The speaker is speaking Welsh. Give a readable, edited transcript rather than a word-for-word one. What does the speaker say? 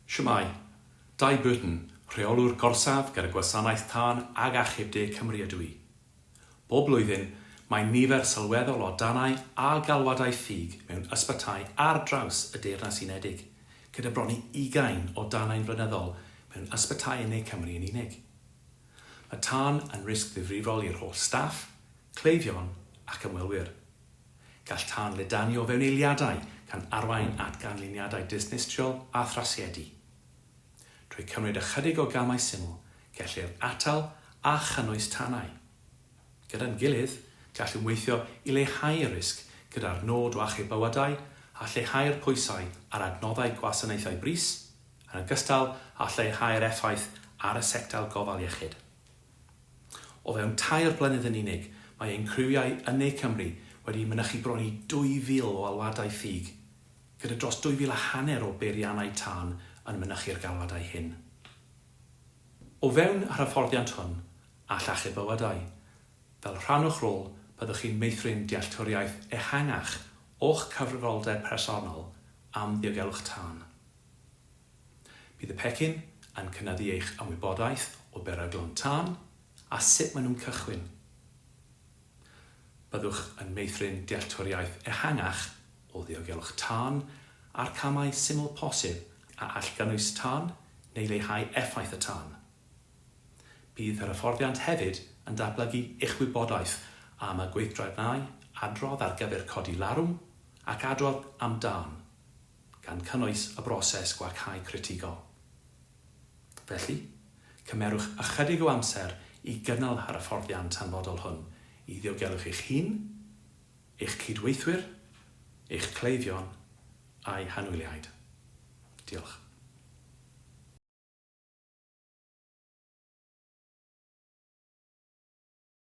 Shwmae, Dai Burton, Rheolwr Gorsaf gyda Gwasanaeth Tân ag Achub De Cymru ydw i. Bob blwyddyn, mae nifer sylweddol o danau a galwadau ffug mewn ysbytai ar draws y Deyrnas Unedig, gyda bron i ugain o danau'n flynyddol mewn ysbytai yn Ne Cymru yn unig. Mae tân yn risg ddifrifol i'r holl staff, cleifion ac ymwelwyr. Gall tân ledaenu o fewn eiliadau, gan arwain at ganlyniadau disnistriol a thrasiedi. Trwy cymryd ychydig o gamau syml, gellir atal a chynnwys tanau. Gyda'n gilydd, gallwn weithio i leihau'r risg gyda'r nod o achub bywydau a lleihau'r pwysau ar adnoddau gwasanaethau brys, yn ogystal â lleihau'r effaith ar y sector gofal iechyd. O fewn tair blynedd yn unig, mae ein criwiau yn Ne Cymru wedi mynychu bron i 2,000 o alwadau ffug, gyda dros 2,000 a hanner o beiriannau tân yn mynychu'r galwadau hyn. O fewn yr hyfforddiant hwn, all achub bywydau. Fel rhan o'ch rôl, byddwch chi'n meithrin dealltwriaeth ehangach o'ch cyfrifoldeb personol am ddiogelwch tân. Bydd y pecyn yn cynyddu eich ymwybodaeth o beryglon tân a sut maen nhw'n cychwyn. Byddwch yn meithrin dealltwriaeth ehangach o ddiogelwch tân a'r camau syml posib a all gynnwys tân neu leihau effaith y tân. Bydd yr hyfforddiant hefyd yn datblygu eich gwybodaeth am y gweithdrefnau adrodd ar gyfer codi larwm ac adrodd am dân. gan cynnwys y broses gwacáu critigol. Felly, cymerwch ychydig o amser i gynnal yr hyfforddiant hanfodol hwn i ddiogelwch eich hun, eich cydweithwyr, eich cleifion a'u hanwyliaid. Diolch.